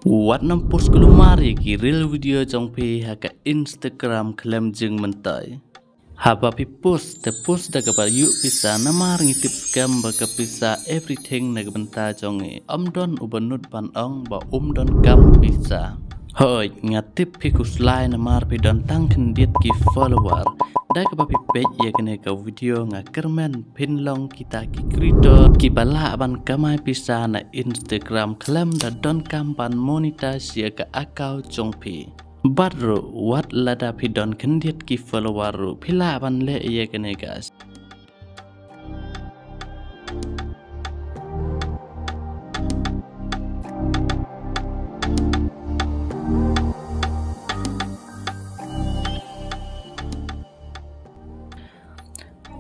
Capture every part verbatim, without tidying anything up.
Wat nym post kulmar ïa ki reel video jong phi ha ka Instagram khlem jingmyntoi. Haba phi post, te post da kaba ïoh pisa, namar ngi tip skhem ba ka pisa everything na ka bynta jong ngi. Ym don uba nud ban ong ba um don kam pisa. Hooid, nga tip phi khuslai namar phi don tang khyndiat ki follower. Da kaba phi peit ïa kane ka video, nga kyrmen phin long kita ki creator kiba lah ban kamai pisa na Instagram khlem da donkam ban monetize ïa ka account jong phi. Bad ruh, wat lada phi don khyndiat ki follower ruh, phi lah ban leh ïa kane, guys.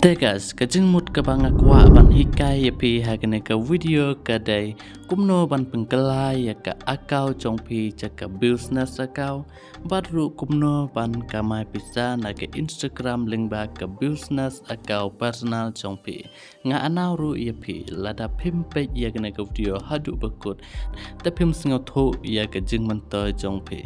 Te guys, ka jingmut kaba nga kwah ban hikai ïa phi ha kane ka video ka dei kumno ban pynkylla ïa ka account jong phi sha ka business account, bad ruh kumno ban kamai pisa na ka Instagram lyngba ka business account personal jong phi. Nga anaw ruh ïa phi, lada phim peit ïa kane ka video haduh ba kut, te phim sngewthuh ïa ka jingmyntoi jong phi.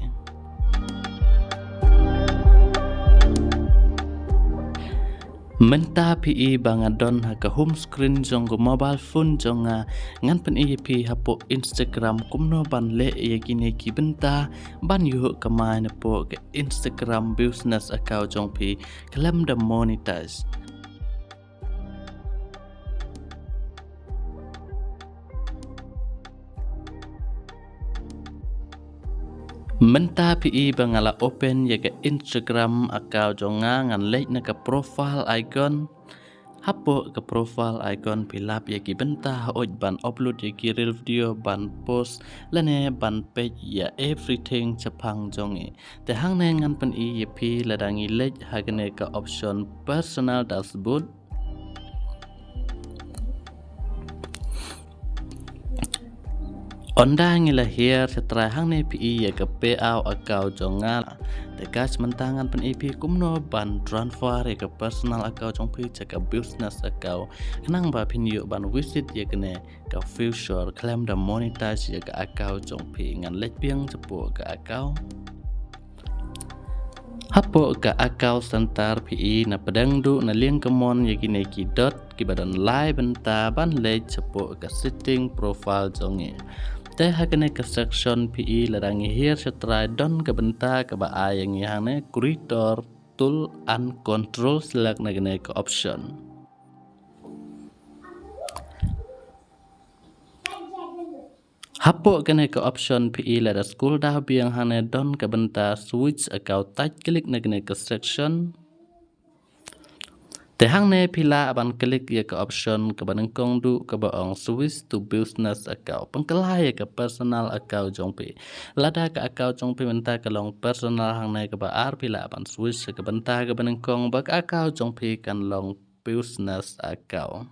Mynta phi i ba nga don ha ka home screen jong ka mobile phone jong nga, ngan pyni ïa phi hapoh Instagram kumno ban leh ïa kine ki bynta ban ïoh kamai napoh ka Instagram business account jong phi khlem da monetize. Mynta phi i ba nga la open ïa ka Instagram account jong nga, ngan leit na ka profile icon. Hapoh ka profile icon phi lap ïa ki bynta hooid ban upload ïa ki reel video, ban post lane ban peit ïa everything shaphang jong ngi. Te hangne ngan pyni ïa phi lada ngi leit ha kane ka option personal dashboard. Ynda ngi la hiar shatrai hangne phi i ïa ka payout account jong nga. Te guys, mynta ngan pyni phi kumno ban transfer ïa ka personal account jong phi sha ka business account. Khnang ba phin ïoh ban visit ïa kane ka future khlem da monetize ïa ka account jong phi. Ngan leit biang shapoh ka account. Hapoh ka account center phi i na pdeng duh na liang kamon ïa kine ki dot kiba don lai bynta ban leit shapoh ka setting profile jong ngi. Te ha kane ka section phi i lada ngi hiar shatrai don ka bynta kaba ai ïa ngi hangne creator tool and control, select na kane ka option. Hapoh kane ka option phi i lada scroll down biang hangne don ka bynta switch account, right click na kane ka section. Te hangne phi lah ban click ïa ka option kaba nyngkong duh kaba ong switch to business account. Pynkylla ïa ka personal account jong phi. Lada ka account jong phi mynta ka long personal, hangne kaba ar phi lah ban switch ïa ka bynta kaba nyngkong ba ka account jong phi kan long business account.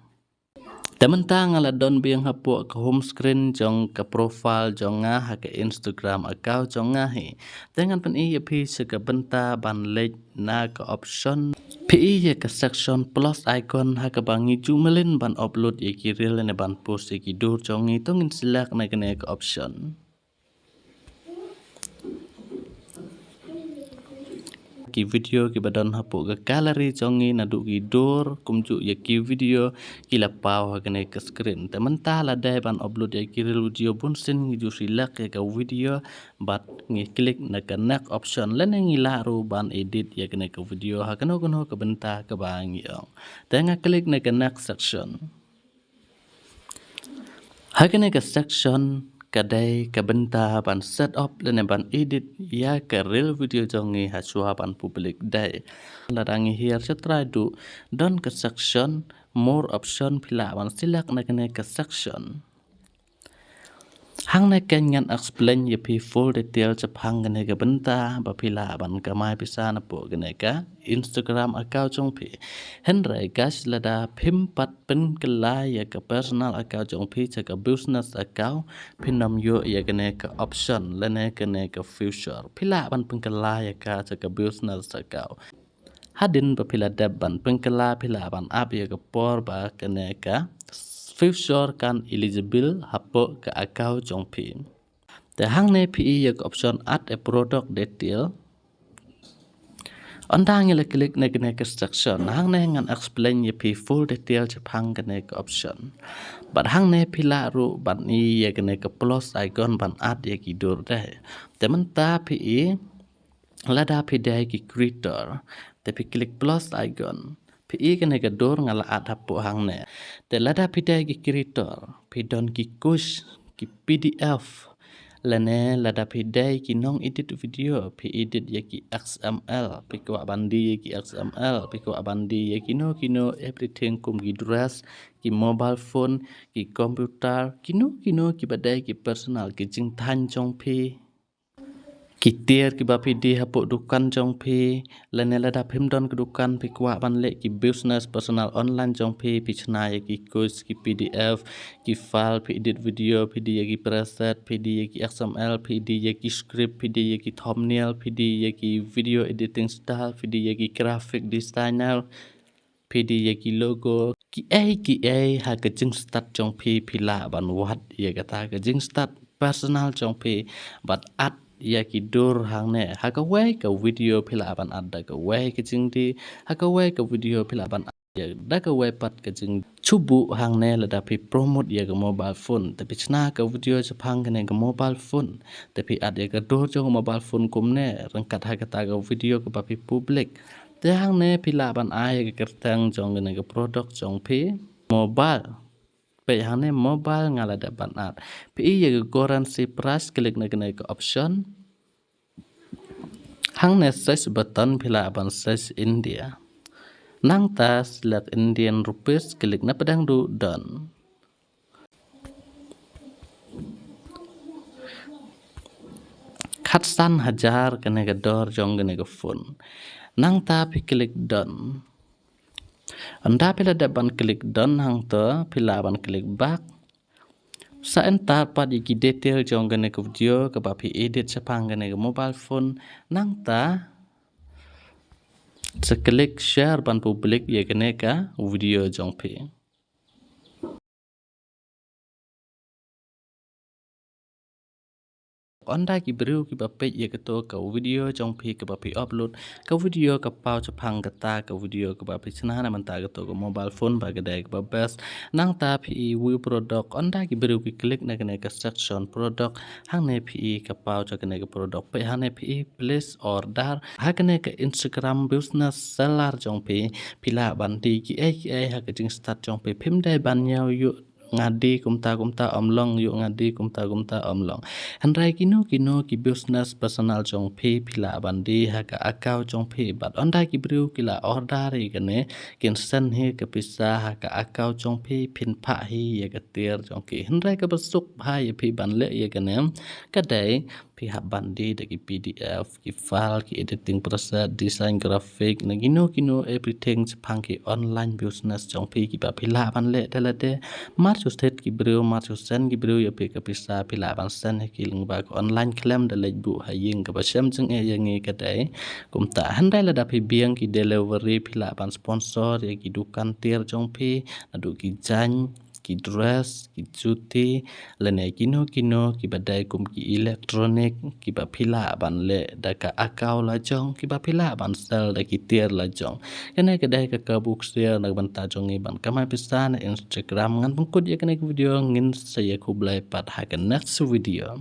Te mynta nga la don biang hapoh ka home screen jong ka profile jong nga ha ka Instagram account jong nga hi. Te ngan pyni ïa phi sha ka bynta ban leit na ka option. Phi i ïa ka section plus icon ha kaba ngi ju mlien ban upload ïa ki reel ne ban post ïa ki dur jong ngi, to ngin select na kane ka option. Ki video kiba don hapoh ka gallery jong ngi naduh ki dur kumjuh ïa ki video ki la paw ha kane ka screen. Te mynta lada dei ban upload ïa ki reel video bunsien ngi ju select ïa ka video bad ngi click na ka next option lane ngi lah ruh ban edit ïa kane ka video ha kano kano ka bynta kaba ngi ong. Te nga click na ka next section. Ha kane ka section ka dei ka bynta ban set up lane ban edit ïa ka reel video jong ngi ha shuwa ban public dei. Lada ngi hiar shatrai duh don ka section more option, phi lah ban select na kane ka section. Hangne kan ngan explain ïa phi full detail shaphang kane ka bynta ba phi lah ban kamai pisa napoh kane ka Instagram account jong phi. Hynrei guys, lada phim pat pynkylla ïa ka personal account jong phi sha ka business account, phin ym ïoh ïa kane ka option lane kane ka future. Phi lah ban pynkylla ïa ka sha ka business account. Hadien ba phi la dep ban pynkylla, phi lah ban ap ïa ka por ba kane ka future kan eligible hapoh ka account jong phi. Te hangne phi ïohi ïa ka option add a product detail. Ynda ngi la click na kane ka section, hangne ngan explain ïa phi full detail shaphang kane ka option. Bad hangne phi lah ruh ban ïohi ïa kane ka plus icon ban add ïa ki dur dei. Te mynta phi ïohi, lada phi dei ki creator, te phi click plus icon. Phi ïohi kane ka dur nga la add hapoh hangne. Te lada phi dei ki creator, phi don ki quiz, ki P D F, lane lada phi dei ki nong edit video, phi edit ïa ki X M L, phi kwah ban die ïa ki X M L, phi kwah ban die ïa kino kino everything kum ki dress, ki mobile phone, ki computer, kino kino kiba dei ki personal, ki jingthain jong phi. Ki tiar kiba phi die hapoh dukan jong phi, lane lada phim don ka dukan phi kwah ban leh ki business personal online jong phi, phi shna ïa ki quiz, ki P D F, ki file, phi edit video, phi die ïa ki preset, phi die ïa ki X M L, phi die ïa ki script, phi die ïa ki thumbnail, phi die ïa ki video editing style, phi die ïa ki graphic designer, phi die ïa ki logo, kiei kiei ha ka jingstad jong phi, phi lah ban wad ïa kata ka jingstad personal jong phi, bad add ïa ki dur hangne. Ha kawei ka video phi lah ban add da kawei ka jingdie, ha kawei ka video phi lah ban add ïa da kawei pat ka jing. Shu buh hangne lada phi promote ïa ka mobile phone, te phi shna ka video shaphang kane ka mobile phone, te phi add ïa ka dur jong ka mobile phone kumne, ryngkat ha kata ka video kaba phi public. Te hangne phi lah ban ai ïa ka kyrteng jong kane ka product jong phi. Mobile. Peit hangne mobile nga la dep ban add. Phi ïohi ïa ka guarantee price, click na kane ka option. Hangne search button phi lah ban search India. Nangta select Indian rupees, click na pdeng duh done. Khatsan hajar kane ka dor jong kane ka phone. Nangta phi click done. Ynda phi la dep ban click done hangto, phi lah ban click back. Sa enter pat ïa ki detail jong kane ka video kaba phi edit shaphang kane ka mobile phone. Nangta sa click share ban public ïa kane ka video jong phi. Ynda ki briew kiba peit ïa kato ka video jong phi kaba phi upload, ka video ka paw shaphang kata ka video kaba phi shna na mynta kato ka mobile phone ba ka dei kaba best. Nangta phi ïohi view product, ynda ki briew ki click na kane ka section product, hangne phi ïohi ka paw sha kane ka product. Peit hangne phi ïohi place order. Ha kane ka Instagram business seller jong phi, phi lah ban die kiei kiei ha ka jingstad jong phi. Phim dei ban ñiew ïoh nga die kumta kumta ym long, ïoh nga die kumta kumta ym long. Hynrei kino kino ki business personal jong phi, phi lah ban die ha ka account jong phi. Bad ynda ki briew ki la order ïa kane, kin send hi ka pisa ha ka account jong phi, phin phah hi ïa ka tiar jong ki. Hynrei kaba suk bha ïa phi ban leh ïa kane, ka dei phi hap ban die da ki P D F, ki file, ki editing preset, design graphic, na kino kino everything shaphang ki online business jong phi kiba phi lah ban leh da lade. Mar shu thied ki briew, mar shu send ki briew ïa phi ka pisa, phi lah ban send ha ki lyngba ka online khlem da leit buh ha ïing. Kaba shem jingeh ïa ngi ka dei kumta. Hynrei lada phi biang ki delivery, phi lah ban sponsor ïa ki dukan tiar jong phi, naduh ki jaiñ, ki dress, ki juti, lane kino kino kiba dei kum ki electronic, kiba phi lah ban leh da ka account la jong, kiba phi lah ban sell da ki tiar la jong. Kane ka dei ka kabu ksiar na ka bynta jong ngi ban kamai pisa na Instagram. Ngan pynkut ïa kane ka video, ngin sa ïakhublei pat ha ka next video.